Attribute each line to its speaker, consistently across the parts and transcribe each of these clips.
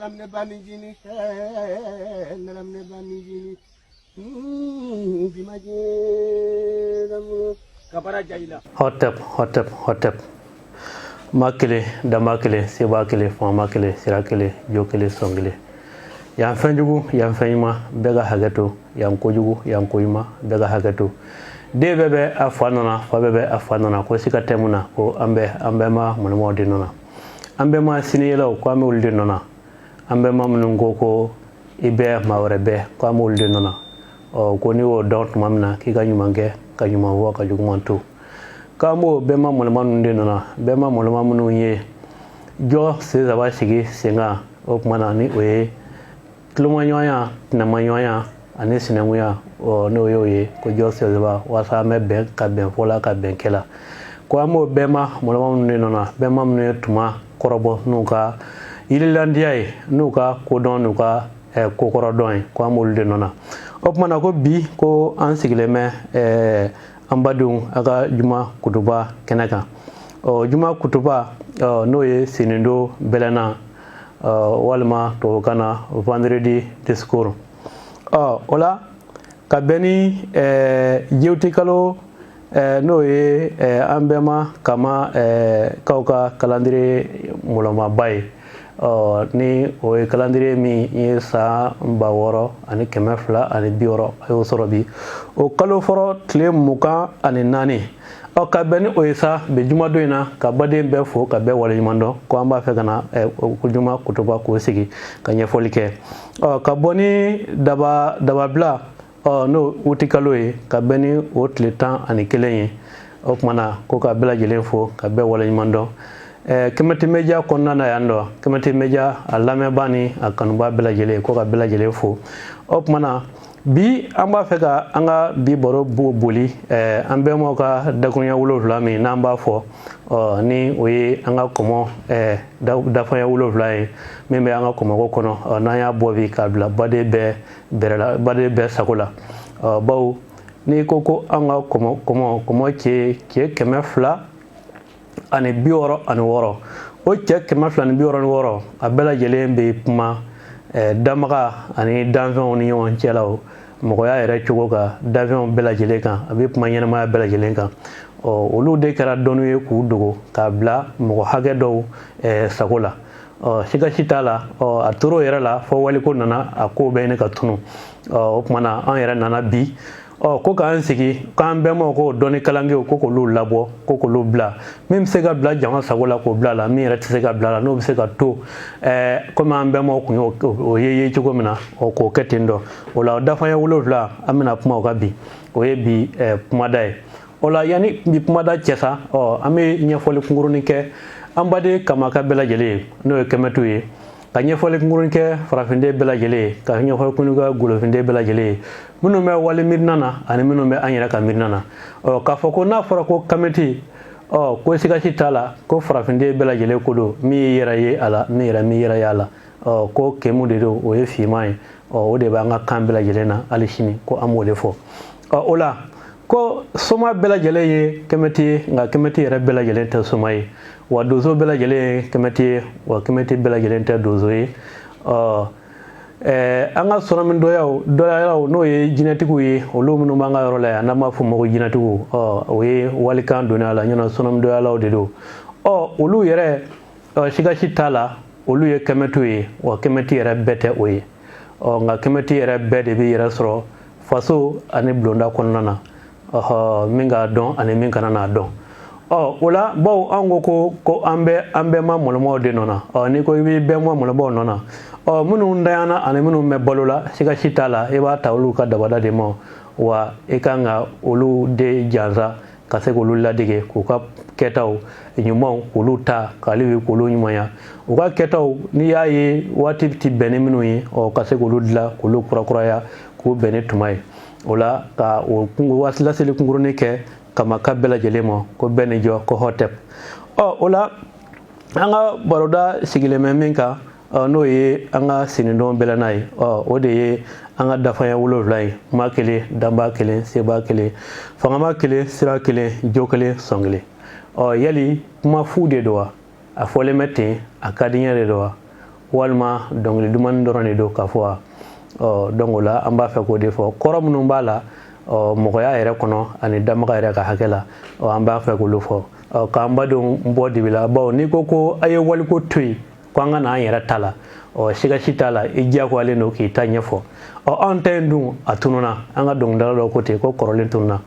Speaker 1: Nalaminɛ banicinin, nalaminɛ banicinin, ka baara diya i la.
Speaker 2: Hotep, hotep, hotep. Ma kelen, danba kelen, seba kelen, fangama kelen, sira kelen, jo kelen, sɔn kelen. Yan fɛn jugu, yan fɛn ɲuman, bɛɛ ka hakɛ to. Yan kojugu, yan ko ɲuman, bɛɛ ka hakɛ to. Den bɛɛ bɛ a fa nɔ na, fa bɛɛ bɛ a fa nɔ na. Ko siga tɛ mun na, ko an bɛ an bɛɛ ma mɔnɔmɔgɔw de nɔ na. An bɛɛ ma siniyɛlɛw, ko an bɛ olu de nɔ na. An bɛɛ ma minnu ko ko i bɛɛ maa wɛrɛ bɛɛ, ko an b'olu de nɔ na. Ɔ, ko n'i y'o dɔn tuma min na, k'i ka ɲuman kɛ, ka ɲuman fɔ, ka juguman to. K'an b'o bɛnba mɔlɔma ninnu de nɔ na, bɛnba mɔlɔma minnu ye jɔ sen saba sigi sen kan. O tuma na, ni o ye tulomaɲɔgɔnya, tɛnɛmaɲɔgɔnya ani sinankunya, ɔ, n'o y'o ye ko jɔ sen saba, walasa an bɛ bɛn ka bɛn fɔ la, ka bɛn kɛ la. Ko an b'o bɛnba mɔlɔma minnu de nɔ na, bɛnba minnu ye tuma kɔrɔbɔ n'u ka yirilandiya ye, n'u ka kodɔn, n'u ka kokɔrɔdɔn ye, ko an b'olu de nɔ na. O tuma na, ko bi, ko an sigilen bɛ an badenw a ka juma kutuba kɛnɛ kan. Ɔ, juma kutuba, n'o ye sinidon bɛlɛnna, walima tubabukan na vendredi discours. Ɔ, o la, ka bɛn ni jewuti kalo, n'o ye an bɛnba kama kaw ka calendrier mɔlɔmaba ye, ɔ, ni o ye calendrier min ye san 6260, a y'o sɔrɔ bi, o kalo fɔlɔ tile 24. Ɔ, ka bɛn ni o ye sa, bi jumadon in na, ka baden bɛɛ fo, ka bɛɛ waleɲuman dɔn, ko an b'a fɛ ka na ko juma kutuba k'o sigi ka ɲɛfɔli kɛ. Ɔ, ka bɔ ni daba dababila, ɔ, n'o wuti kalo ye, ka bɛn ni o tile 11 ye. O tuma na, ko ka bɛɛ lajɛlen fo, ka bɛɛ waleɲuman dɔn. Kɛmɛti Media kɔnɔna na yan dɔ, Kɛmɛti Media a lamɛnbaa ni a kanuba bɛɛ lajɛlen, ko ka bɛɛ lajɛlen fo. O tuma na, bi an b'a fɛ ka an ka bi baro boli an bɛnbaw ka dakuruɲɛ 7 min n'an b'a fɔ, ɔ, ni o ye an ka kɔmɔ dafaɲɛ 7 ye min bɛ an ka kɔmɔko kɔnɔ. Ɔ, n'an y'a bɔ bi k'a bila baden bɛɛ bɛrɛ la, baden bɛɛ sago la. Ɔ, bawo n'i ko ko an ka kɔmɔ cɛ 266, o cɛ 266, a bɛɛ lajɛlen bɛ kuma damaga ani danfɛnw ni ɲɔgɔn cɛlaw, mɔgɔya yɛrɛ cogo kan, danfɛnw bɛɛ lajɛlen kan, a bɛ kuma ɲɛnamaya bɛɛ lajɛlen kan. Ɔ, olu de kɛra dɔnni ye k'u dogo k'a bila mɔgɔ hakɛ dɔw sago la. Ɔ, siga si t'a la. Ɔ, a tor'o yɛrɛ la fɔ waliko nana, a kow bɛɛ ɲini ka tunu. Ɔ, o tuma na, an yɛrɛ nana bi, ɔ, ko k'an sigi k'an bɛnbaw k'o dɔnni kalankew, ko k'olu labɔ, ko k'olu bila min bɛ se ka bila jama sago la, k'o bila la, min yɛrɛ tɛ se ka bila la, n'o bɛ se ka to komi an bɛnbaw tun y'o o ye cogo min na, ɔ, k'o kɛ ten dɔ. O la, o dafaɲɛ 7, an bɛna kuma o kan bi. O ye bi kumada ye. O la, yanni bi kumada cɛ sa, ɔ, an bɛ ɲɛfɔli kunkurunin kɛ an baden kamaka bɛɛ lajɛlen ye, n'o ye kɛmɛtu ye, ka ɲɛfɔli kunkurunin kɛ farafinden bɛɛ lajɛlen ye, ka ɲɛfɔli kunkurunin kɛ golofinden bɛɛ lajɛlen ye, minnu bɛ wali miirina na ani minnu bɛ an yɛrɛ ka miirina na. Ɔ, k'a fɔ ko n'a fɔra ko kamɛti, ɔ, ko sigasi t'a la ko farafinden bɛɛ lajɛlen ko don, min y'i yɛrɛ ye a la, min yɛrɛ min yɛrɛ ye a la. Ɔ, ko kemu de don, o ye finman ye. Ɔ, o de b'an ka kan bɛɛ lajɛlen na hali sini, ko an b'o de fɔ. Ɔ, o la, ko soma bɛɛ lajɛlen ye kɛmɛti ye, nka kɛmɛti yɛrɛ bɛɛ lajɛlen tɛ soma ye. Wa donso bɛɛ lajɛlen ye kɛmɛti ye, wa kɛmɛti bɛɛ lajɛlen tɛ donso ye. Ɔ, an ka sɔrɔmin dɔyaw, n'o ye jinɛtigiw ye, olu minnu b'an ka yɔrɔ la yan, n'an b'a fɔ ma ko jinɛtigiw, ɔ, o ye walikan donni a la ɲɔnɔ, sɔrɔmin dɔyalaw de don. Ɔ, olu yɛrɛ, ɔ, sigasi t'a la, olu ye kɛmɛtiw ye, wa kɛmɛti yɛrɛ bɛɛ tɛ o ye. Ɔ, nka kɛmɛti yɛrɛ bɛɛ de bɛ yɛrɛ sɔrɔ faso ani bulonda kɔnɔna na, ɔhɔ, min k'a dɔn ani min kana n'a dɔn. Ɔ, o la, bawo an ko an bɛ an bɛnba mɔlɔmaw de nɔ na. Ɔ, n'i ko i b'i bɛnba mɔlɔmaw nɔ na, ɔ, minnu dayana ani minnu bɛ balo la, siga si t'a la, i b'a ta olu ka dabada de ma. Wa i kan ka olu de jansa ka se k'olu ladege, k'u ka kɛtaw ɲumanw k'olu ta k'ale k'olu ɲumanya, u ka kɛtaw n'i y'a ye waati ti bɛn ni minnu ye, ɔ, ka se k'olu dilan, k'olu kurakuraya, k'u bɛn ni tuma ye. O la, ka o waati laseli kunkurunin kɛ kamaka bɛɛ lajɛlen ma, ko bɛɛ ni jɔ, ko hɔtɛp. Ɔ, o la, an ka baroda sigilen bɛ min kan, n'o ye an ka sinidɔn bɛlɛnna ye, ɔ, o de ye an ka dafaɲɛ 7 ye: kuma kelen, danba kelen, seba kelen, fangama kelen, sira kelen, jo kelen, sɔn kelen. Ɔ, yali kuma fu de don wa? A fɔlen bɛ ten, a ka di n ye de don wa? Walima dɔnkili dumanni dɔrɔn de don ka fɔ wa? Ɔ, donc o la an b'a fɛ k'o de fɔ, kɔrɔ minnu b'a la, ɔ, mɔgɔya yɛrɛ kɔnɔ ani damaga yɛrɛ ka hakɛ la. Ɔ, an b'a fɛ k'olu fɔ, ɔ, k'an badenw bɔ dibi la, bawo n'i ko ko a ye waliko to yen, ko an ka na an yɛrɛ ta la, ɔ, siga si t'a la, i diyagoyalen don k'i ta ɲɛfɔ. Ɔ, anw ta in dun, a tununa. An ka dɔnkilidala dɔ ko ten ko kɔrɔlen tununa,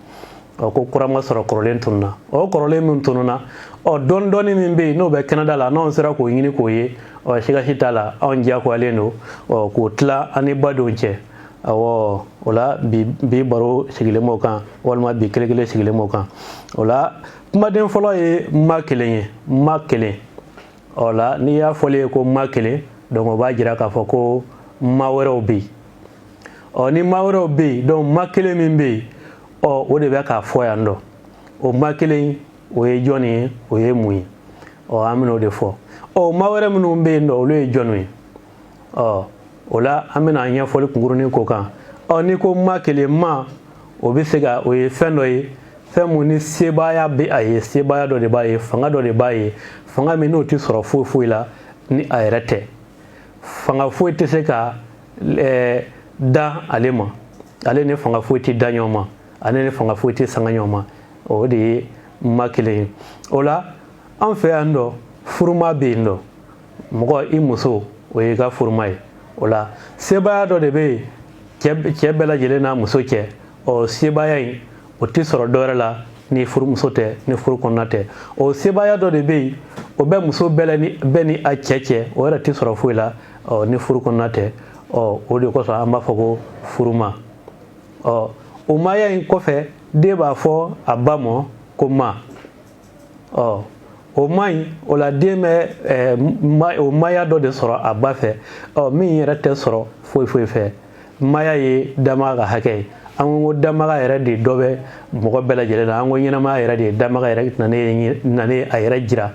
Speaker 2: ɔ, ko kura ma sɔrɔ, kɔrɔlen tununa. Ɔ, kɔrɔlen min tununa, ɔ, dɔɔni dɔɔni min bɛ yen, n'o bɛ kɛnɛda la, n'anw sera k'o ɲini k'o ye, ɔ, siga si t'a la, anw diyagoyalen don, ɔ, k'o tila an ni badenw cɛ. Awɔ, o la bi bi baro sigilen b'o kan, walima bi kelen kelen sigilen b'o kan. O la kumaden fɔlɔ ye ma kelen ye, ma kelen. O la n'i y'a fɔlen ye ko ma kelen, donc o b'a jira k'a fɔ ko ma wɛrɛw bɛ yen. Ɔ, ni ma wɛrɛw bɛ yen, donc ma kelen min bɛ yen, ɔ, o de bɛ k'a fɔ yan dɔ. O ma kelen, o ye jɔnni ye? O ye mun ye? Ɔ, an bɛn'o de fɔ. Ɔ, ma wɛrɛ minnu bɛ yen nɔ, olu ye jɔnniw ye? Ɔ, o la an bɛna ɲɛfɔli kunkurunin k'o kan. Ɔ, n'i ko ma kelen, ma, o bɛ se ka, o ye fɛn dɔ ye, fɛn mun ni sebaaya bɛ a ye, sebaaya dɔ de b'a ye, fanga dɔ de b'a ye, fanga min n'o tɛ sɔrɔ foyi foyi la ni a yɛrɛ tɛ. Fanga foyi tɛ se ka da ale ma, ale ni fanga foyi tɛ da ɲɔgɔn ma, ale ni fanga foyi tɛ sanga ɲɔgɔn ma. O de ye ma kelen ye. O la an fɛ yan dɔ, furuma bɛ yen dɔ. Mɔgɔ, i muso, o y'i ka furuma ye. O la sebaaya dɔ de bɛ yen cɛ bɛɛ lajɛlen n'a muso cɛ. Ɔ, sebaaya in, o tɛ sɔrɔ dɔwɛrɛ la ni furumuso tɛ, ni furu kɔnɔna tɛ. O sebaaya dɔ de bɛ yen, o bɛ muso bɛɛ ni a cɛ cɛ, o yɛrɛ tɛ sɔrɔ foyi la, ɔ, ni furu kɔnɔna tɛ. Ɔ, o de kosɔn an b'a fɔ ko furuma. Ɔ, o maaya in kɔfɛ, den b'a fɔ a ba ma ko ma. Ɔ, o ma in, o la den bɛ o maaya dɔ de sɔrɔ a ba fɛ, ɔ, min yɛrɛ tɛ sɔrɔ foyi foyi fɛ. Maaya ye damaga ka hakɛ ye. An ko damaga yɛrɛ de dɔ bɛ mɔgɔ bɛɛ lajɛlen na. An ko ɲɛnamaya yɛrɛ de ye damaga yɛrɛ nanen a yɛrɛ jira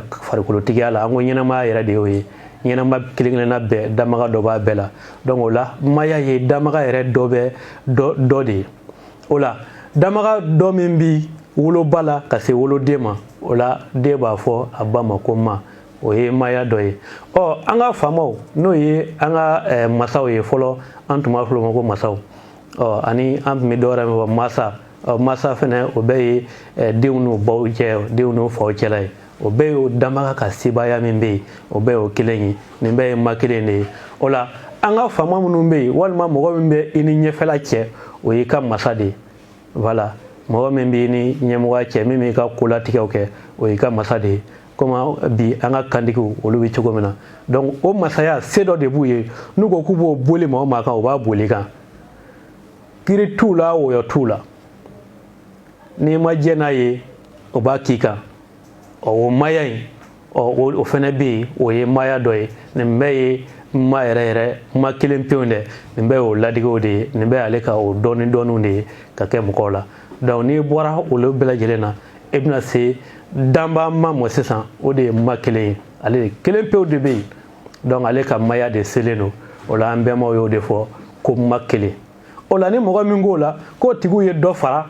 Speaker 2: farikolotigiya la. An ko ɲɛnamaya yɛrɛ de y'o ye. Ɲɛnama kelen kelenna bɛɛ, damaga dɔ b'a bɛɛ la. Donc o la maya ye damaga yɛrɛ dɔ bɛ dɔ dɔ de ye. O la damaga dɔ min bi woloba la ka se woloden ma, o la den b'a fɔ a ba ma ko ma. O ye maya dɔ ye. Ɔ, an ka faamaw, n'o ye an ka masaw ye, fɔlɔ an tun b'a fɔ olu ma ko masaw. Ɔ, ani an tun bɛ dɔwɛrɛ min fɔ masa. Ɔ, masa fɛnɛ, o bɛɛ ye denw n'u baw cɛ, denw n'u faw cɛla ye. O bɛɛ y'o damaga ka sebaaya min bɛ yen, o bɛɛ y'o kelen ye. Nin bɛɛ ye ma kelen de ye. O la an ka faama minnu bɛ yen, walima mɔgɔ min bɛ i ni ɲɛfɛla cɛ, o y'i ka masa de ye. Voilà, mɔgɔ min b'i ni ɲɛmɔgɔya cɛ, min b'i ka kolatigɛw kɛ, o y'i ka masa de ye. Komi bi an ka kantigiw, olu bɛ cogo min na. Donc o masaya se dɔ de b'u ye, n'u ko k'u b'o boli maa o maa kan, o b'a boli kan. Kiri t'u la, wɔyɔ t'u la. N'i ma jɛ n'a ye, o b'a k'i kan. Ɔ, o maya in, ɔ, o fɛnɛ bɛ yen, o ye maya dɔ ye. Nin bɛɛ ye ma yɛrɛ yɛrɛ, ma kelen pewu dɛ. Nin bɛɛ y'o ladigew de ye, nin bɛɛ y'ale ka o dɔɔni dɔɔniw de ye ka kɛ mɔgɔw la. Donc n'i bɔra olu bɛɛ lajɛlen na, e bɛna se danba ma mɔ sisan. O de ye ma kelen ye, ale de kelen pewu de bɛ yen. Donc ale ka maya de selen don. O la an bɛnbaw y'o de fɔ ko ma kelen. O la ni mɔgɔ min k'o la k'o tigiw ye dɔ fara,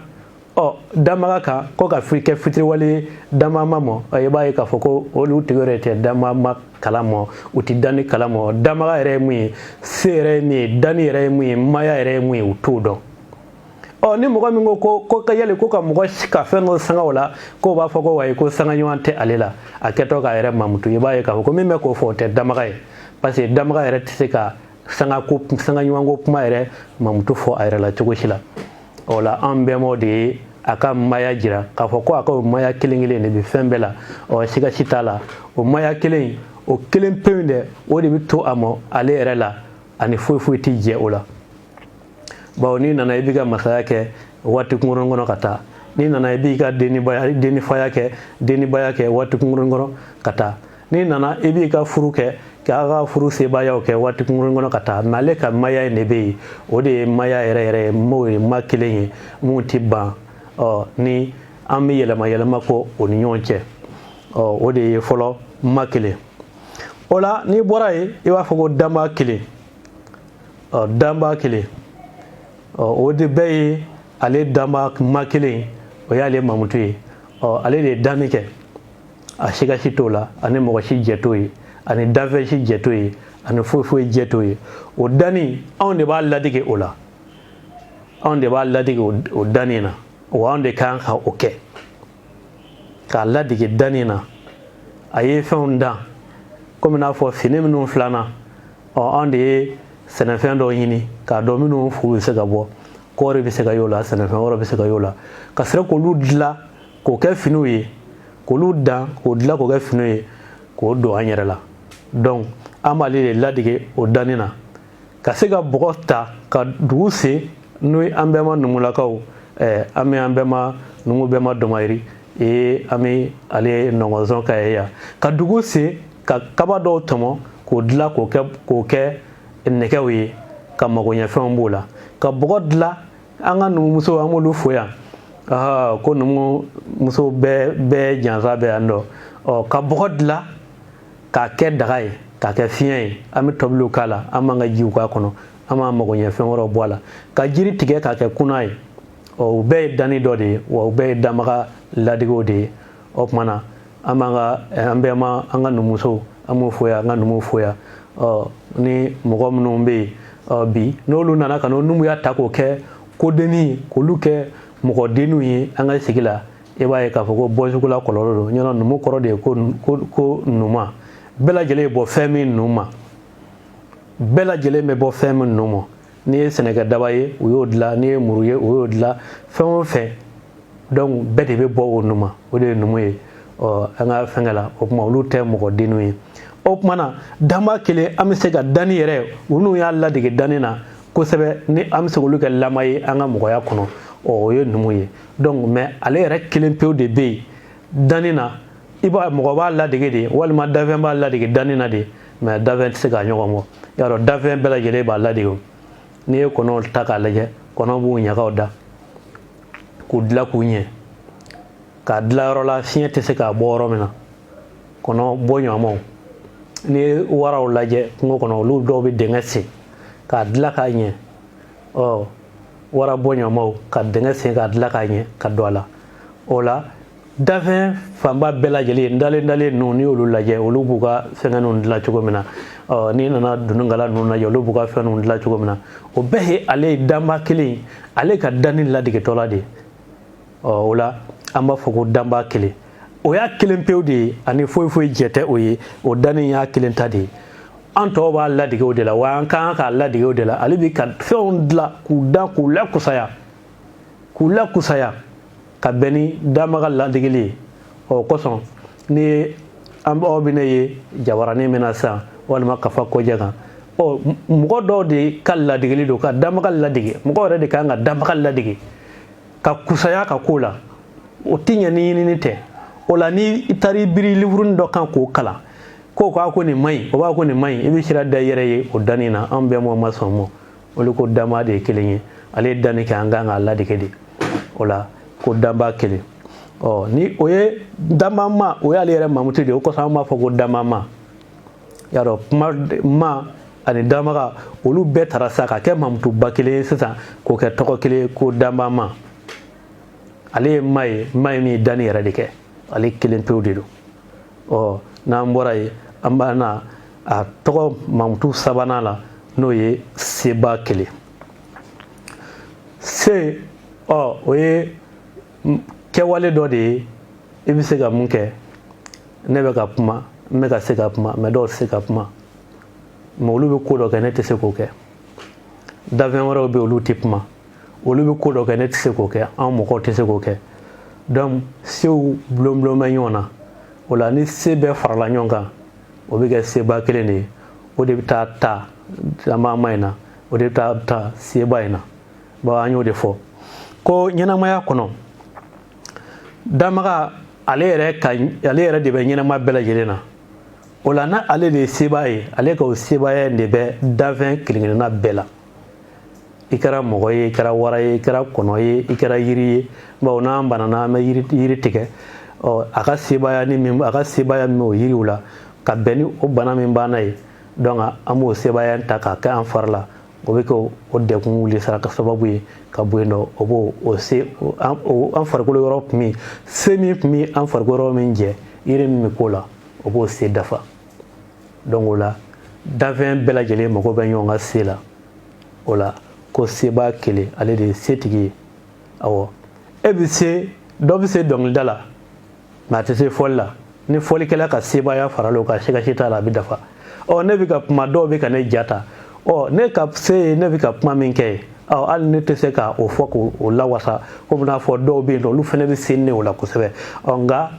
Speaker 2: ɔ, damaga kan, ko ka kɛ fitiriwale ye damama mɔ, i b'a ye k'a fɔ ko olu tigi yɛrɛ tɛ damama kala mɔ, u tɛ danni kala mɔ. Damaga yɛrɛ ye mun ye, se yɛrɛ ye min ye, danni yɛrɛ ye mun ye, maya yɛrɛ ye mun ye, u t'o dɔn. Ɔ, ni mɔgɔ min ko ko ka yali ko ka mɔgɔ ka fɛn dɔ sanga o la, k'o b'a fɔ ko wayi, ko sanga ɲɔgɔn tɛ ale la, a kɛtɔ k'a yɛrɛ mamutu, i b'a ye k'a fɔ ko min bɛ k'o fɔ, o tɛ damaga ye, parce que damaga yɛrɛ tɛ se ka sanga ko, sanga ɲɔgɔn ko kuma yɛrɛ mamutu fɔ a yɛrɛ la cogo si la. O la an bɛnbaw de ye a ka maya jira k'a fɔ ko a ka o maya kelen kelen de bɛ fɛn bɛɛ la. Ɔ, siga si t'a la, o maya kelen, o kelen pewu dɛ, o de bɛ to a ma ale yɛrɛ la, ani foyi foyi tɛ jɛ o la. Bawo n'i nana, i b'i ka masaya kɛ waati kunkurunin kɔnɔ ka taa. N'i nana, i b'i ka dennifaya kɛ, dennibaya kɛ waati kunkurunin kɔnɔ ka taa. N'i nana, i b'i ka furu kɛ, k'a ka furu sebayaw kɛ waati kunkurunin kɔnɔ ka taa. Mais ale ka maya in de bɛ yen, o de ye maya yɛrɛ yɛrɛ ye, m'o ye ma kelen ye mun tɛ ban. Ɔ, ni an bɛ yɛlɛma yɛlɛma kɔ o ni ɲɔgɔn cɛ. Ɔ, o de ye fɔlɔ ma kelen. O la n'i bɔra yen, i b'a fɔ ko danba kelen. Ɔ, danba kelen, ɔ, o de bɛɛ ye ale danba ma kelen, o y'ale mamutu ye. Ɔ, ale de ye danni kɛ, a siga si t'o la, ani mɔgɔ si jɛ t'o ye. Ani danfɛn si jɛ t'o ye, ani foyi foyi jɛ t'o ye. O danni, anw de b'a ladege o la, anw de b'a ladege o danni na. Wa anw de kan ka o kɛ k'a ladege danni na. A ye fɛnw dan komi n'a fɔ fini minnu filanna. Ɔ, anw de ye sɛnɛfɛn dɔw ɲini k'a dɔn minnu fu bɛ se ka bɔ, kɔɔri bɛ se ka y'o la, sɛnɛfɛn wɛrɛ bɛ se ka y'o la, ka sɔrɔ k'olu dilan k'o kɛ finiw ye, k'olu dan k'o dilan k'o kɛ finiw ye, k'o don an yɛrɛ la. Donc an b'ale de ladege o danni na, ka se ka bɔgɔ ta ka dugu sen n'o ye an bɛma numulakaw, an bɛ an bɛma numu bɛma dɔmayiri ee, an bɛ ale nɔgɔnzɔn ka ye yan, ka dugu sen ka kaba dɔw tɔmɔ k'o dilan k'o kɛ nɛgɛw ye, ka magoɲɛfɛnw b'o la, ka bɔgɔ dilan. An ka numumuso, an b'olu fo yan, ko numumuso bɛɛ bɛɛ jansa bɛ yan dɔ. Ɔ, ka bɔgɔ dilan k'a kɛ daga ye, k'a kɛ fiɲɛ ye, an bɛ tobiliw k'a la, an b'an ka jiw k'a kɔnɔ, an b'an magoɲɛfɛn wɛrɛw bɔ a la, ka jiri tigɛ k'a kɛ kuna ye. Ɔ, o bɛɛ ye danni dɔ de ye, wa o bɛɛ ye danbaga ladegew de ye. O tuma na, an b'an ka an bɛɛ ma an ka numusow, an b'o fo yan, an ka numuw fo yan. Ɔ, ni mɔgɔ minnu bɛ yen, ɔ, bi n'olu nana ka n'o numuya ta k'o kɛ kodenni ye, k'olu kɛ mɔgɔdenninw ye an ka sigi la, i b'a ye k'a fɔ ko bɔsugula kɔlɔlɔ don. Ɲɔnɔ numu kɔrɔ de ye ko numa bɛɛ lajɛlen bɔ fɛn min nu ma, bɛɛ lajɛlen bɛ bɔ fɛn min nu ma. N'i ye sɛnɛkɛdaba ye, u y'o dilan. N'i ye muru ye, u y'o dilan. Fɛn o fɛn, donc bɛɛ de bɛ bɔ o nu ma, o de ye numu ye. Ɔ, an ka fɛnkɛ la, o tuma olu tɛ mɔgɔ denninw ye. O tuma na, danba kelen, an bɛ se ka danni yɛrɛ, olu y'a ladege danni na kosɛbɛ, ni an bɛ se k'olu kɛ lama ye an ka mɔgɔya kɔnɔ. Ɔ, o ye numu ye. Donc mais ale yɛrɛ kelen pewu de bɛ yen danni na. I b'a mɔgɔ b'a ladege de, walima dafɛn b'a ladege danni na de, mais dafɛn tɛ se k'a ɲɔgɔn bɔ. Y'a dɔn, dafɛn bɛɛ lajɛlen b'a ladege. N'i ye kɔnɔw ta k'a lajɛ, kɔnɔw b'u ɲagaw da k'u dilan k'u ɲɛ, k'a dilan yɔrɔ la fiɲɛ tɛ se k'a bɔ yɔrɔ min na, kɔnɔ bɔ ɲɔgɔnmaw. N'i ye waraw lajɛ kungo kɔnɔ, olu dɔw bɛ dingɛ sen k'a dilan k'a ɲɛ. Ɔ, wara bɔ ɲɔgɔnmaw ka dingɛ sen k'a dilan k'a ɲɛ ka don a la. O la, dafɛn fanba bɛɛ lajɛlen dalen dalen ninnu, n'i y'olu lajɛ, olu b'u ka fɛngɛ ninnu dilan cogo min na. Ɔ, n'i nana dununkala ninnu lajɛ, olu b'u ka fɛn ninnu dilan cogo min na, o bɛɛ ye ale ye danba kelen, ale ka danni ladegetɔla de ye. Ɔ, o la, an b'a fɔ ko danba kelen, o y'a kelen pewu de ye, ani foyi foyi jɛ tɛ o ye. O danni y'a kelen ta de ye. An tɔw b'a ladege o de la, wa an kan k'a ladege o de la. Ale bi ka fɛnw dilan k'u dan k'u lakusaya, k'u lakusaya ka bɛn ni danbaga ladegeli ye. O kosɔn, ni an aw bɛ ne ye jabaranin min na sisan, walima kafa kɔjɛ kan, ɔ, mɔgɔ dɔw de ka ladegeli don ka danbaga ladege. Mɔgɔ yɛrɛ de kan ka danbaga ladege ka kusaya ka ko la, o ti ɲɛ ni ɲinini tɛ. O la, ni i taara i biri liburunin dɔ kan k'o kalan, ko k'a ko nin man ɲi, o b'a ko nin man ɲi, i bɛ sira da i yɛrɛ ye o danni na. An bɛɛ ma sɔn mɔ, olu ko danba de ye kelen ye, ale ye danni kɛ, an kan k'a ladege de. O la, ko danba kelen, ɔ, ni o ye danba ma, o y'ale yɛrɛ mamutu de ye. O kosɔn an b'a fɔ ko danba ma. Y'a dɔn, kuma ma ani danbaga, olu bɛɛ tara sa ka kɛ mamutuba kelen ye sisan, k'o kɛ tɔgɔ kelen ye ko danba ma. Ale ye ma ye, ma ye min ye danni yɛrɛ de kɛ, ale kelen pewu de don. Ɔ, n'an bɔra yen, an b'a na a tɔgɔ mamutu sabanan la, n'o ye seba kelen se. Ɔ, o ye kɛwale dɔ de ye. I bɛ se ka mun kɛ? Ne bɛ ka kuma, n bɛ ka se ka kuma, mais dɔw tɛ se ka kuma. Mais olu bɛ ko dɔ kɛ, ne tɛ se k'o kɛ. Dafɛn wɛrɛw bɛ, olu tɛ kuma, olu bɛ ko dɔ kɛ, ne tɛ se k'o kɛ, anw mɔgɔw tɛ se k'o kɛ. Donc sew bulon bulon bɛ ɲɔgɔn na. O la, ni se bɛɛ farala ɲɔgɔn kan, o bɛ kɛ seba kelen de ye. O de bɛ taa ta danbama in na, o de bɛ taa ta seba in na. Bon, an y'o de fɔ ko ɲɛnamaya kɔnɔ, danbaga ale yɛrɛ ka, ale yɛrɛ de bɛ ɲɛnama bɛɛ lajɛlen na. O la, n'a ale de ye seba ye, ale ka o sebaaya in de bɛ danfɛn kelen kelenna bɛɛ la. I kɛra mɔgɔ ye, i kɛra wara ye, i kɛra kɔnɔ ye, i kɛra yiri ye. Bawo n'an banana, an bɛ yiri tigɛ. Ɔ, a ka sebaaya ni min, a ka sebaaya min o yiriw la ka bɛn ni o bana min b'an na ye, donc an b'o sebaaya ta k'a kɛ an fari la. O bɛ kɛ o degun wuli saraka sababu ye ka bɔ yen nɔ. O b'o o se an farikolo yɔrɔ tun min se min tun bɛ an farikolo yɔrɔ min jɛ, yiri min bɛ k'o la, o b'o se dafa. Donc o la, danfɛn bɛɛ lajɛlen mago bɛ ɲɔgɔn ka se la. O la ko sebaa kelen, ale de ye setigi ye. Awɔ, e bɛ se, dɔ bɛ se dɔnkilida la, mais a tɛ se fɔli la. Ni fɔlikɛla ka sebaaya farala o kan, siga si t'a la, a bɛ dafa. Ɔ, ne bɛ ka kuma, dɔw bɛ ka ne ja ta. Ɔ, ne ka se ye, ne bɛ ka kuma min kɛ ye. Ɔ, hali ne tɛ se ka o fɔ k'o lawasa komi n'a fɔ dɔw bɛ yen nɔ, olu fana bɛ se ne o la kosɛbɛ. Ɔ, nka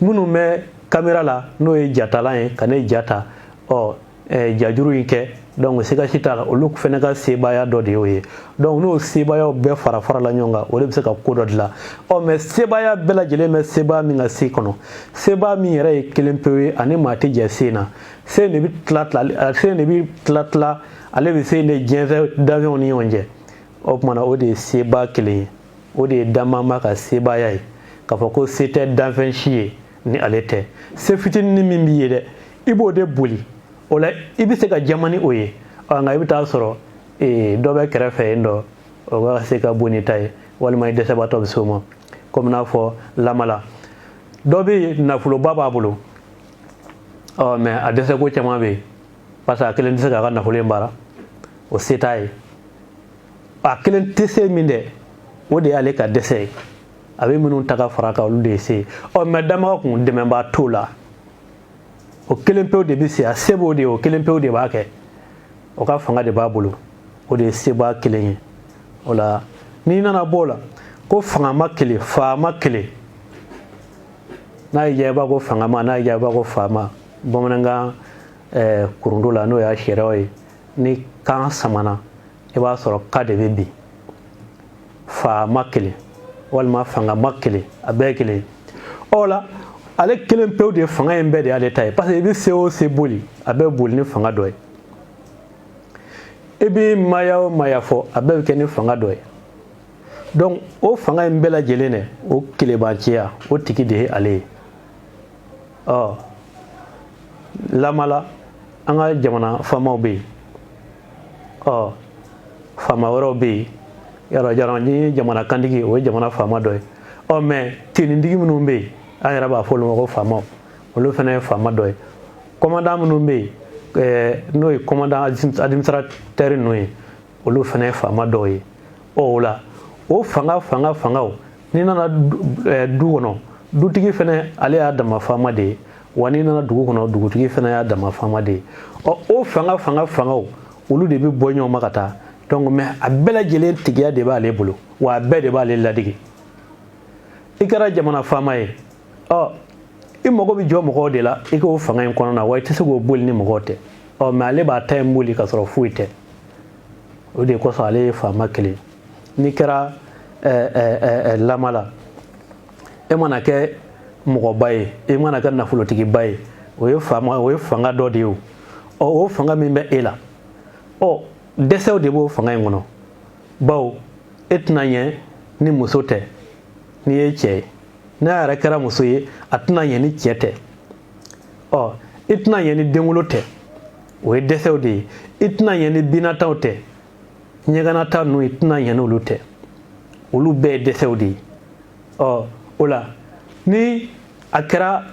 Speaker 2: minnu bɛ kamera la, n'o ye jatalan ye ka ne ja ta, ɔ, jajuru in kɛ, donc siga si t'a la, olu fana ka sebaaya dɔ de y'o ye. Donc n'o sebaayaw bɛɛ fara farala ɲɔgɔn kan, o de bɛ se ka ko dɔ dilan. Ɔ, mais sebaaya bɛɛ lajɛlen bɛ sebaa min ka se kɔnɔ, sebaa min yɛrɛ ye kelen pewu ye, ani maa tɛ jɛ se na, se de bɛ tila tila, se de bɛ tila tila, ale bɛ se de jɛnsɛn danfɛnw ni ɲɔgɔn cɛ. O tuma na, o de ye sebaa kelen ye, o de ye danbama ka sebaaya ye, k'a fɔ ko se tɛ danfɛn si ye ni ale tɛ. Se fitinin min b'i ye dɛ, i b'o de boli o la, i bɛ se ka jama ni o ye. Ɔ, nka i bɛ taa sɔrɔ dɔ bɛ kɛrɛfɛ yen dɔ, o ka se ka bon ni ta ye, walima i dɛsɛbaatɔ bɛ se o ma. Komi n'a fɔ lamala, dɔ bɛ yen, nafoloba b'a bolo. Ɔ, mais a dɛsɛko caman bɛ yen, parce que a kelen tɛ se k'a ka nafolo in baara, o se t'a ye. A kelen tɛ se min dɛ, o de y'ale ka dɛsɛ ye. A bɛ minnu ta ka fara a kan, olu de ye se ye. Ɔ, mais damaga kun dɛmɛbaa t'o la, o kelen pewu de bɛ se, a se b'o de ye, o kelen pewu de b'a kɛ, o ka fanga de b'a bolo. O de ye sebaa kelen ye. O la, n'i nana bɔ o la, ko fangama kelen, faama kelen, n'a y'i diya i b'a ko fangama, n'a y'i diya i b'a ko faama. Bamanankan kurundu la, n'o y'a sariyaw ye, ni kan samana, i b'a sɔrɔ ka de bɛ bin. Faama kelen walima fangama kelen, a bɛɛ ye kelen. Ɔ la, ale kelen pewu de, fanga in bɛɛ de y'ale ta ye, parce que i bɛ se o se boli, a bɛ boli ni fanga dɔ ye. I bɛ maya o maya fɔ, a bɛɛ bɛ kɛ ni fanga dɔ ye. Donc o fanga in bɛɛ lajɛlen dɛ, o kelebanciya, o tigi de ye ale ye. Ɔ, lamala, an ka jamana faamaw bɛ yen, ɔ, faama wɛrɛw bɛ yen. Yɔrɔ jara ni jamana kantigi, o ye jamana faama dɔ ye. Ɔ, mais tenitigi minnu bɛ yen, an yɛrɛ b'a fɔ olu ma ko faamaw, olu fana ye faama dɔ ye. Commandant minnu bɛ yen, n'o ye commandant administrateur ninnu ye, olu fana ye faama dɔw ye. Ɔ, o la, o fanga fanga fangaw, n'i nana du kɔnɔ, dutigi fana, ale y'a dama faama de ye. Wa n'i nana dugu kɔnɔ, dugutigi fana y'a dama faama de ye. Ɔ, o fanga fanga fangaw, olu de bɛ bɔ ɲɔgɔn ma ka taa. Donc mais a bɛɛ lajɛlen tigiya de b'ale bolo, wa a bɛɛ de b'ale ladege. I kɛra jamana faama ye, ɔ, i mago bɛ jɔ mɔgɔw de la i k'o fanga in kɔnɔna na, wa i tɛ se k'o boli ni mɔgɔw tɛ. Ɔ, mais ale b'a ta in boli ka sɔrɔ foyi tɛ. O de kosɔn ale ye faama kelen. N'i kɛra lama la, e mana kɛ mɔgɔba ye, e mana kɛ nafolotigiba ye, o ye faama, o ye fanga dɔ de ye. O, ɔ, o fanga min bɛ e la, ɔ, dɛsɛw de b'o fanga in kɔnɔ, bawo e tɛna ɲɛ ni muso tɛ. N'i ye cɛ ye, n'a yɛrɛ kɛra muso ye, a tɛna ɲɛ ni cɛ tɛ. Ɔ, i tɛna ɲɛ ni denwolo tɛ, o ye dɛsɛw de ye. I tɛna ɲɛ ni binataw tɛ, ɲɛgɛnnata ninnu, i tɛna ɲɛ n'olu tɛ, olu bɛɛ ye dɛsɛw de ye. Ɔ, o la, ni a kɛra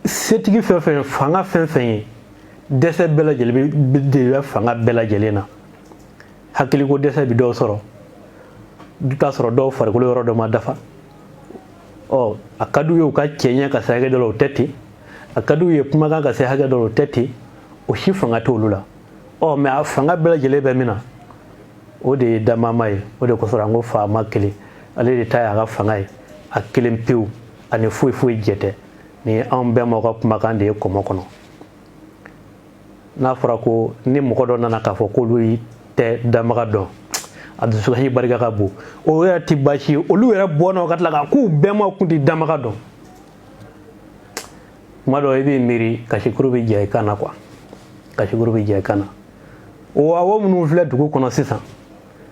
Speaker 2: setigi fɛn fɛn ye, fanga fɛn fɛn ye, dɛsɛ bɛɛ lajɛlen de bɛ fanga bɛɛ lajɛlen na. Hakiliko dɛsɛ bɛ dɔw sɔrɔ, i bɛ taa sɔrɔ dɔw farikolo yɔrɔ dɔ ma dafa. Ɔ, a ka d'u ye u ka cɛɲɛ ka se hakɛ dɔ la, o tɛ ten. A ka d'u ye kumakan ka se hakɛ dɔ la, o tɛ ten. O si fanga t'olu la. Ɔ, mais a fanga bɛɛ lajɛlen bɛ min na, o de ye damama ye. O de kosɔn an ko faama kelen, ale de ta ye a ka fanga ye, a kelen pewu, ani foyi foyi jɛ tɛ. Nin ye anw bɛɛ ka kumakan de ye kɔmɔ kɔnɔ. N'a fɔra ko ni mɔgɔ dɔ nana k'a fɔ k'olu tɛ damaga dɔn, a dusukasi barika ka bon. O yɛrɛ tɛ baasi ye. Olu yɛrɛ bɔnna ka tila k'u bɛnbaw kun tɛ damaga dɔn. Tuma dɔ i b'i miiri, kasikuru bɛ jɛ i kan na quoi, kasikuru bɛ jɛ i kan na. O awo minnu filɛ dugu kɔnɔ sisan,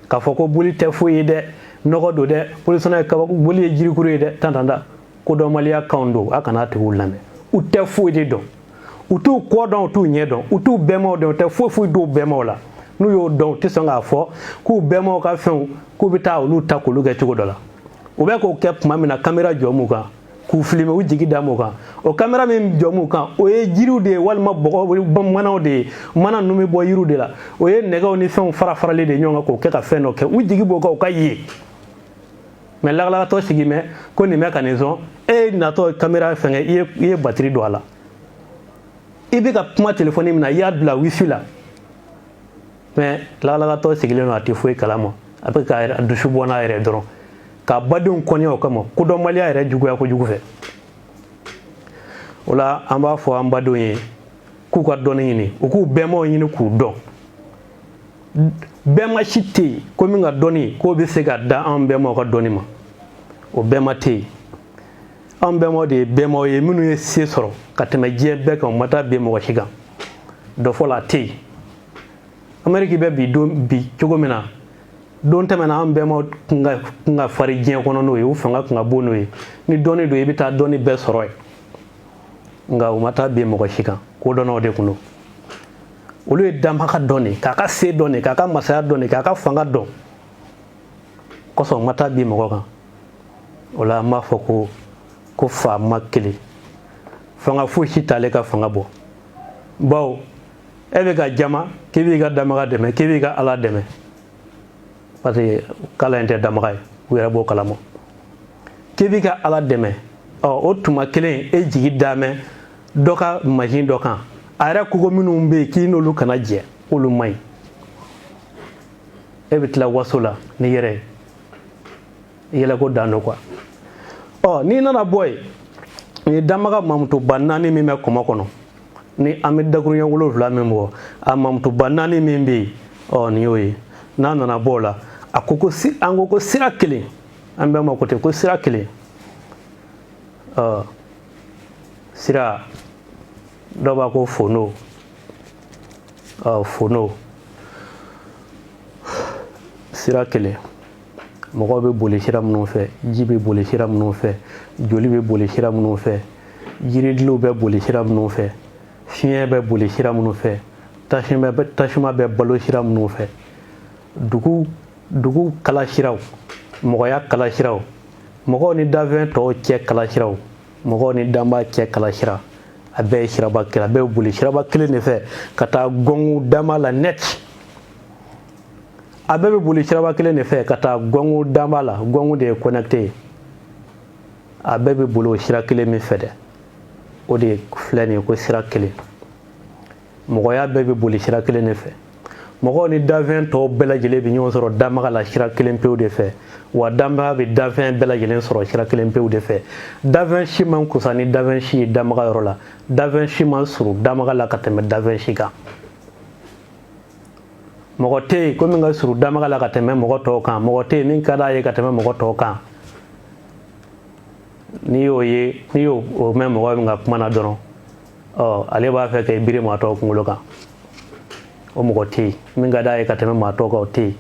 Speaker 2: k'a fɔ ko boli tɛ foyi ye dɛ, nɔgɔ don dɛ, polisɔnna ye kabako, boli ye jirikuru ye dɛ, tantanda kodɔnbaliya kanw don. A kana tigiw lamɛn, u tɛ foyi de dɔn. U t'u kɔ dɔn, u t'u ɲɛ dɔn, u t'u bɛnbaw dɔn, u tɛ foyi foyi d'u bɛnbaw la. N'u y'o dɔn, u tɛ sɔn k'a fɔ k'u bɛnbaw ka fɛnw, k'u bɛ taa olu ta k'olu kɛ cogo dɔ la. U bɛ k'o kɛ tuma min na, kamera jɔ m'u kan. K'u filime, u jigi da m'o kan. O kamera min jɔ m'u kan, o ye jiriw de ye walima bɔgɔ manaw de ye. Mana ninnu bɛ bɔ yiriw de la. O ye nɛgɛw ni fɛnw fara faralen de ɲɔgɔn kan k'o kɛ ka fɛn dɔ kɛ. U jigi b'o kan, o ka ye. Mais lagalagatɔ sigi mɛ ko nin bɛ ka nin sɔn, e natɔ kamera fɛngɛ, i ye batiri don a la, i bɛ ka kuma telefɔni min na, i y'a bila wifi la. Mais lagalagatɔ sigilen don, a tɛ foyi kalama, a bɛ ka dusu bɔ n'a yɛrɛ dɔrɔn ka badenw kɔniya o kama, kodɔnbaliya yɛrɛ juguya kojugu fɛ. O la, an b'a fɔ an badenw ye k'u ka dɔnni ɲini, u k'u bɛnbaw ɲini k'u dɔn. Bɛnba si tɛ yen ko min ka dɔnni k'o bɛ se ka da an bɛnbaw ka dɔnni ma, o bɛnba tɛ yen. An bɛnbaw de ye bɛnbaw ye minnu ye se sɔrɔ ka tɛmɛ diɲɛ bɛɛ kan, u ma taa bin mɔgɔ si kan. Dɔ fɔ la, a tɛ yen. Ameriki bɛ bi don bi cogo min na, don tɛmɛna, an bɛnbaw kun ka farin diɲɛ kɔnɔ n'o ye, u fanga kun ka bon n'o ye. Ni dɔnni don, i bɛ taa dɔnni bɛɛ sɔrɔ yen, nka u ma taa bin mɔgɔ si kan. Kodɔnnaw de kun don. Olu ye danbaga dɔn de, k'a ka se dɔn de, k'a ka masaya dɔn de, k'a ka fanga dɔn kosɔn, u ma taa bin mɔgɔ kan. O la, an b'a fɔ ko faama kelen, fanga foyi si t'ale ka fanga bɔ, bawo e bɛ ka jama k'i b'i ka danbaga dɛmɛ, k'i b'i ka Ala dɛmɛ, parce que k'Ala in tɛ danbaga ye, u yɛrɛ b'o kalama, k'i b'i ka Ala dɛmɛ. Ɔ, o tuma kelen, e jigi damɛ dɔ ka mansin dɔ kan, a yɛrɛ ko minnu bɛ yen k'i n'olu kana jɛ, k'olu man ɲi, e bɛ tila waso la n'i yɛrɛ ye, yɛlɛko dan don quoi. Ɔ, n'i nana bɔ yen, nin danbaga mamutuba naani min bɛ kɔmɔ kɔnɔ, ni an bɛ dakuruɲɛ 7 min bɔ, a mamutuba naani min bɛ yen, ɔ, nin y'o ye. N'a nana bɔ o la, a ko ko an ko ko sira kelen, an bɛɛ ma ko ten ko sira kelen. Ɔ, sira dɔw b'a ko fono. Ɔ, fono, sira kelen. Mɔgɔw bɛ boli sira minnu fɛ, ji bɛ boli sira minnu fɛ, joli bɛ boli sira minnu fɛ, jiridiliw bɛ boli sira minnu fɛ, fiɲɛ bɛ boli sira minnu fɛ, tasuma bɛ balo sira minnu fɛ, dugu kala siraw, mɔgɔya kala siraw, mɔgɔw ni danfɛn tɔw cɛ kala siraw, mɔgɔw ni danbaa cɛ kala sira, a bɛɛ ye siraba kelen. A bɛɛ bɛ boli siraba kelen de fɛ ka taa gɔngu danba la net. A bɛɛ bɛ boli siraba kelen de fɛ ka taa gɔngu danba la. Gɔngu de ye connecté ye. A bɛɛ bɛ boli o sira kelen min fɛ dɛ, o de filɛ nin ye ko sira kelen. Mɔgɔya bɛɛ bɛ boli sira kelen de fɛ. Mɔgɔw ni danfɛn tɔw bɛɛ lajɛlen bɛ ɲɔgɔn sɔrɔ danbaga la sira kelen pewu de fɛ, wa danbaga bɛ danfɛn bɛɛ lajɛlen sɔrɔ sira kelen pewu de fɛ. Danfɛn si man kusa ni danfɛn si ye danbaga yɔrɔ la. Danfɛn si man surun danbaga la ka tɛmɛ danfɛn si kan. Mɔgɔ tɛ yen ko min ka surun danbaga la ka tɛmɛ mɔgɔ tɔw kan. Mɔgɔ tɛ yen min ka d'a ye ka tɛmɛ mɔgɔ tɔw kan. N'i y'o ye, n'i y'o mɛn mɔgɔ min ka kuma na dɔrɔn, ɔ, ale b'a fɛ k'i biri maa tɔw kunkolo kan. O mɔgɔ tɛ yen min ka d'a ye ka tɛmɛ maa tɔw kan, o tɛ yen.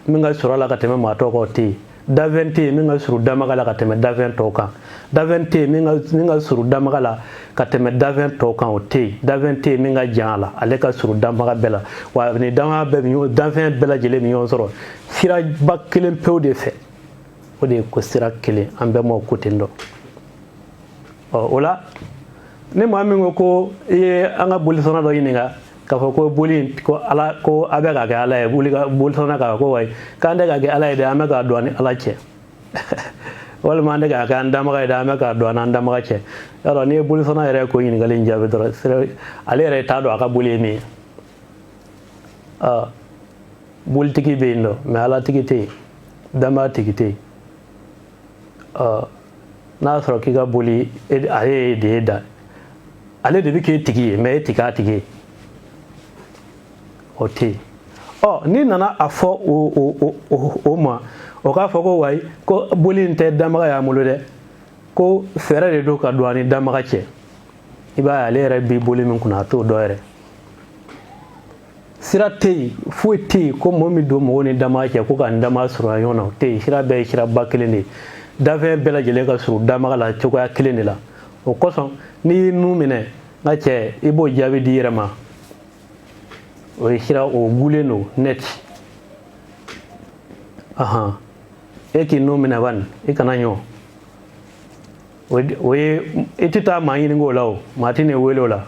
Speaker 2: Min ka surun a la ka tɛmɛ maa tɔw kan, o tɛ yen. Danfɛn tɛ yen min ka surun danbaga la ka tɛmɛ danfɛn tɔw kan. Danfɛn tɛ yen min ka surun danbaga la ka tɛmɛ danfɛn tɔw kan, o tɛ yen. Danfɛn tɛ yen min ka jan a la. Ale ka surun danbaga bɛɛ la, wa ni danbaga bɛɛ bɛ ɲɔgɔn, danfɛn bɛɛ lajɛlen bɛ ɲɔgɔn sɔrɔ siraba kelen pewu de fɛ. O de ye ko sira kelen. An bɛɛ m'o ko ten dɔn. Ɔ, o la, ni maa min ko ko i ye an ka bolisɔnna dɔ ɲininka k'a fɔ ko boli ko Ala, ko a bɛ ka kɛ Ala ye, boli ka bolisɔnna k'a ko wayi, k'an tɛ ka kɛ Ala ye dɛ, an bɛ k'a don an ni Ala cɛ, walima an tɛ k'a kɛ an danbaga ye dɛ, an bɛ k'a don an n'an danbaga cɛ. Yarɔ, n'i ye bolisɔnna yɛrɛ ko ɲininkali in jaabi dɔrɔn, ale yɛrɛ t'a dɔn a ka boli ye min ye. Ɔ, bolitigi bɛ yen nɔ, mais Alatigi tɛ yen, danbaga tigi tɛ yen. Ɔ, n'a y'a sɔrɔ k'i ka boli, ale de ye da, ale de bɛ k'e tigi ye, mais e ti k'a tigi ye, o tɛ yen. Ɔ, n'i nana a fɔ o ma, o k'a fɔ ko wayi, ko boli in tɛ danbaga y'an bolo dɛ, ko fɛɛrɛ de don ka don an ni danbaga cɛ, i b'a ye, ale yɛrɛ bɛ boli min kunna, a t'o dɔn yɛrɛ. Sira tɛ yen, foyi tɛ yen ko mɔgɔ min don mɔgɔw ni danbaga cɛ ko ka n danbaga surunya ɲɔgɔn na, o tɛ yen. Sira bɛɛ ye siraba kelen de ye. Danfɛn bɛɛ lajɛlen ka surun danbaga la cogoya kelen de la. O kosɔn, n'i y'i nun minɛ, n ka cɛ, i b'o jaabi di i yɛrɛ ma. O ye sira, o gulen don net. Ahan, e k'i nun minɛ bani, i kana ɲɔ. O ye i tɛ taa maa ɲininka o la, o maa tɛ n'i wele o la.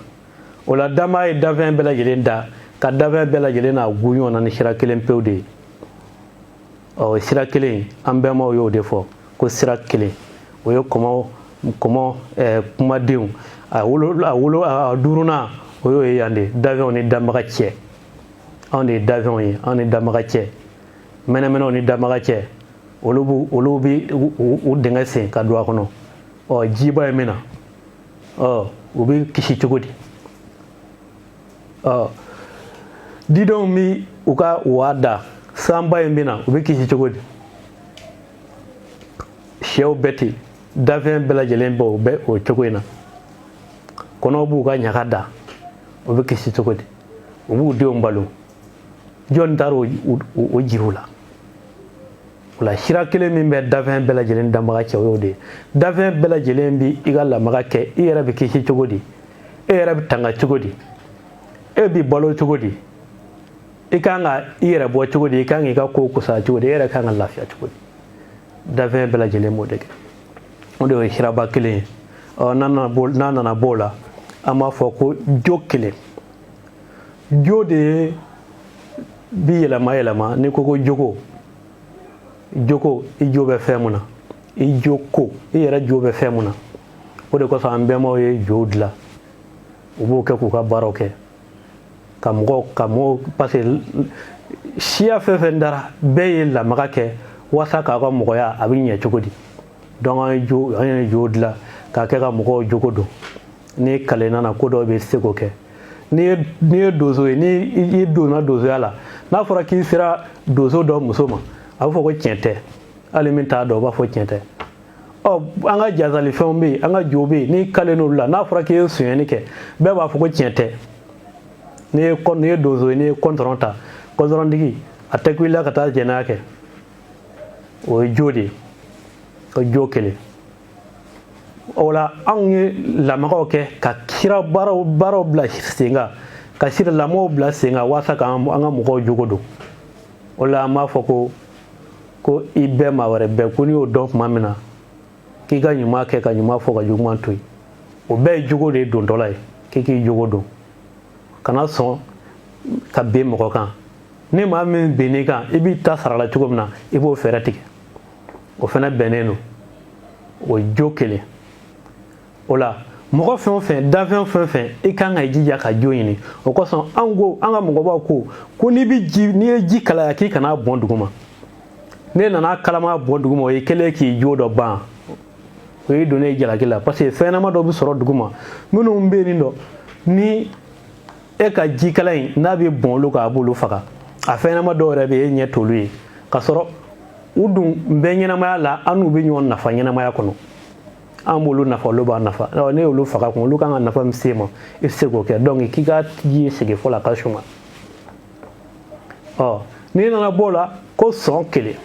Speaker 2: O la danbaa ye danfɛn bɛɛ lajɛlen da ka danfɛn bɛɛ lajɛlen n'a gun ɲɔgɔn na ni sira kelen pewu de ye. Ɔ, sira kelen, an bɛnbaw y'o de fɔ ko sira kelen, o ye kɔmɔ kɔmɔ kumadenw a wolo a wolo a duurunan, o y'o ye yan de, danfɛnw ni danbaga cɛ. Anw de ye danfɛnw ye, anw ni danbaga cɛ, mɛnɛmɛnɛw ni danbaga cɛ. Olu b'u olu bi u dingɛ sen ka don a kɔnɔ. Ɔ, jiba ye min na, ɔ, u bɛ kisi cogo di? Ɔ, didenw bi u ka wa da, sanba in bɛ na, u bɛ kisi cogo di? Sɛw bɛɛ ten, dafɛn bɛɛ lajɛlen bɛ o bɛ o cogo in na. Kɔnɔw b'u ka ɲaga da, o bɛ kisi cogo di? U b'u denw balo, jɔn taara o jira u la? O la sira kelen min bɛ dafɛn bɛɛ lajɛlen danbaga cɛ, o y'o de ye. Dafɛn bɛɛ lajɛlen bi i ka lamaga kɛ, i yɛrɛ bɛ kisi cogo di? E yɛrɛ bɛ tanga cogo di? E bɛ balo cogo di? I kan ka i yɛrɛ bɔ cogo di? I kan k'i ka ko kusaya cogo di? E yɛrɛ kan ka lafiya cogo di? Dafɛn bɛɛ lajɛlen b'o de kɛ, o de ye siraba kelen ye. Ɔ, n'a nana b'o la, an b'a fɔ ko jo kelen. Jo de ye bi yɛlɛma yɛlɛma. N'i ko ko jogo, jogo, i jo bɛ fɛn mun na, i jo ko, i yɛrɛ jo bɛ fɛn mun na. O de kosɔn an bɛnbaw ye jow dilan, u b'o kɛ k'u ka baaraw kɛ ka mɔgɔw, parce que siya fɛn fɛn dara, bɛɛ ye lamaga kɛ walasa k'a ka mɔgɔya a bɛ ɲɛ cogo di. Donc an ye jo dilan k'a kɛ ka mɔgɔw jogo don. Ni kale nana, ko dɔw bɛ se k'o kɛ. N'i ye donso ye, ni i donna donsoya la, n'a fɔra k'i sera donso dɔ muso ma, a bɛ fɔ ko tiɲɛ tɛ. Hali min t'a dɔn, o b'a fɔ tiɲɛ tɛ. Ɔ, an ka jasalifɛnw bɛ yen, an ka jo bɛ yen, n'i kalen n'olu la, n'a fɔra k'i ye sonyɛni kɛ, bɛɛ b'a fɔ ko tiɲɛ tɛ. N'i ye donso ye, n'i ye kɔntɔrɔn ta, kɔntɔrɔntigi a tɛ ku i la ka taa jɛnɛya kɛ. O ye jo de ye, o jo kelen. O la anw ye lamagaw kɛ ka sira baaraw bila sen kan, ka sira lamɔw bila sen kan walasa k'an ka mɔgɔw jogo don. O la an b'a fɔ ko i bɛɛ maa wɛrɛ bɛɛ ko n'i y'o dɔn tuma min na k'i ka ɲuman kɛ, ka ɲuman fɔ, ka juguman to yen, o bɛɛ ye jogo de ye dontɔla ye. K'i k'i jogo dɔn, kana sɔn ka bin mɔgɔ kan. Ni maa min binn'i kan, i b'i ta sara la cogo min na, i b'o fɛɛrɛ tigɛ. O fana bɛnnen don o jo kelen. O la mɔgɔ fɛn o fɛn, danfɛn fɛn o fɛn, i kan ka i jija ka jo ɲini. O kosɔn an ko, an ka mɔgɔbaw ko n'i bɛ ji, n'i ye ji kalaya, k'i kana bɔn duguma. N'e nana kalama bɔn duguma, o ye kɛlen k'i jo dɔ ban, o y'i donnen jalaki la, parce que fɛn ɲɛnama dɔ bɛ sɔrɔ duguma minnu bɛ yen nɔ, ni e ka jikala in n'a bɛ bɔn olu kan, a b'olu faga. A fɛn ɲɛnama dɔw yɛrɛ bɛ yen, e ɲɛ t'olu ye, k'a sɔrɔ u dun bɛ ɲɛnamaya la. An n'u bɛ ɲɔgɔn nafa ɲɛnamaya kɔnɔ, an b'olu nafa, olu b'an nafa. Ne y'olu faga kun, olu kan ka nafa min se ma, i tɛ se k'o kɛ. Donc k'i ka ji sigi fɔlɔ, a ka suma. Ɔ, n'i nana bɔ o la ko sɔn kelen.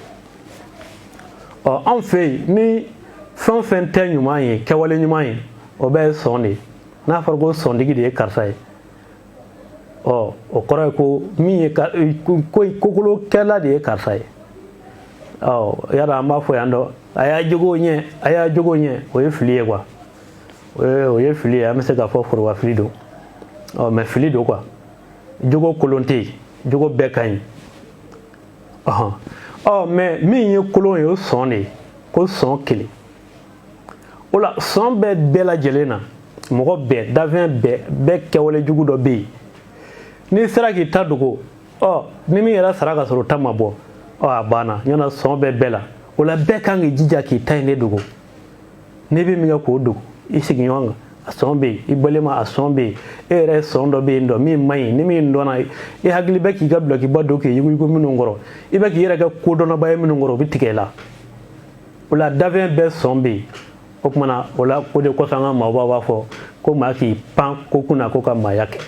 Speaker 2: Ɔ, anw fɛ yen, ni fɛn o fɛn tɛ ɲuman ye, kɛwale ɲuman ye, o bɛɛ ye sɔn de ye. N'a fɔra ko sɔntigi de ye karisa ye, ɔ, o kɔrɔ ye ko min ye ko kokolokɛla de ye karisa ye. Ɔ, yala an b'a fɔ yan dɔ, a y'a jogo ɲɛ, a y'a jogo ɲɛ, o ye fili ye quoi, o ye fili ye. An bɛ se k'a fɔ foroba fili don. Ɔ, mais fili don quoi, jogo kolon tɛ yen, jogo bɛɛ ka ɲi. Ɔhɔn, ɔ, mais min ye kolon ye, o sɔn de ye ko sɔn kelen. O la sɔn bɛ bɛɛ lajɛlen na, mɔgɔ bɛɛ, dafɛn bɛɛ, bɛɛ kɛwale jugu dɔ bɛ yen. N'i sera k'i ta dogo, ɔ, ni min yɛrɛ sara ka sɔrɔ o ta ma bɔ, ɔ, a banna ɲɔna. Sɔn bɛ bɛɛ la. O la bɛɛ kan k'i jija k'i ta in de dogo. N'i bɛ min kɛ k'o dogo, i sigiɲɔgɔn kan a sɔn bɛ yen, i balima a sɔn bɛ yen, e yɛrɛ sɔn dɔ bɛ yen dɔ min man ɲi. Ni min dɔnna, i hakili bɛ k'i ka dulɔkiba don k'i yuguyugu minnu kɔrɔ, i bɛ k'i yɛrɛ kɛ kodɔnnaba ye minnu kɔrɔ, o bɛ tigɛ i la. O la dafɛn bɛɛ sɔn bɛ yen. O tuma na, o la, o de kosɔn an ka maabaw b'a fɔ ko maa k'i pan ko kunna ko ka maaya kɛ.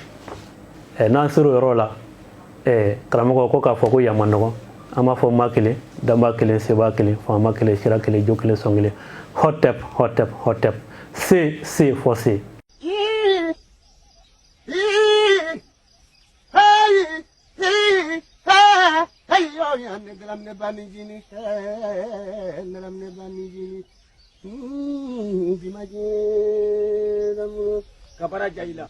Speaker 2: Ɛ, n'an sera o yɔrɔ la, ɛ, karamɔgɔ ko k'a fɔ ko yan man nɔgɔn. An b'a fɔ ma kelen, danba kelen, seba kelen, faama kelen, sira kelen, jo kelen, sɔn kelen. Hotep, hotep, hotep, se se fɔ se.
Speaker 1: Ka baara diya i la.